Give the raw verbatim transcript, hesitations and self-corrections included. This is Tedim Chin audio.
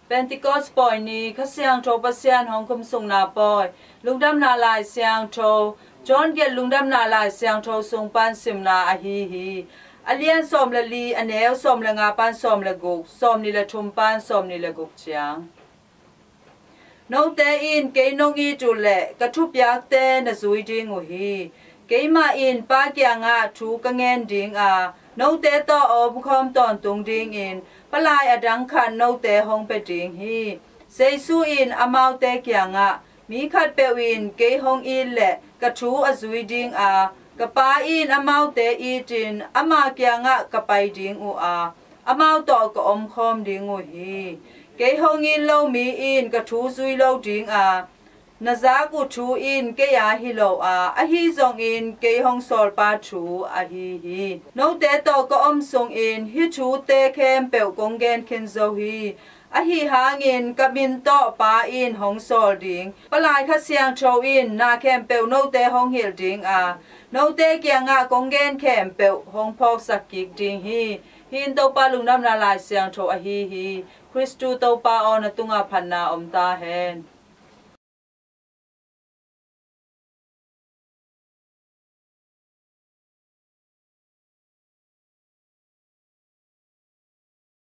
Pentecost Pawi Ni, Kha Siangtho Pasian hong khumsungna pawi. Lungdamna Lai Siangtho, John gelh Lungdamna Lai Siangtho sung pan simna ahi hi. A lian sawm le li, a neu sawm le nga pan sawm le guk, sawm ni le thum pan sawm ni le guk ciang. Note in kei nong it uh leh ka thupiakte na zui ding uh hi. Keimah in Pa kiangah thu ka ngen ding a, note tawh a omkhawm tawntung dingin palai a dang khat note hong pia ding hi. Jesu in amaute kiangah, mi khatpeuh in kei hong it leh ka thu a zui ding a, ka Pa in amaute itin ama kiangah ka pai ding uh a, amau tawh ka omkhawm ding uh hi. Kei hong it lo mi in ka thu zui lo ding a, na zak uh thu in kei a hi lo a, ahi zongin kei hong sawlpa thu ahi hi. Note tawh ka om sungin hih thute khempeuh kong gen khin zo hi. Ahi hangin ka min tawh Pa in hong sawl ding palai Kha Siangtho in na khempeuh note hong hilh ding a, note kiangah kong gen khempeuh hong phawksak kik ding hi. Hih in Topa Lungdamna Lai Siangtho ahi hi. Khristu Topa aw, na tungah phatna om ta hen.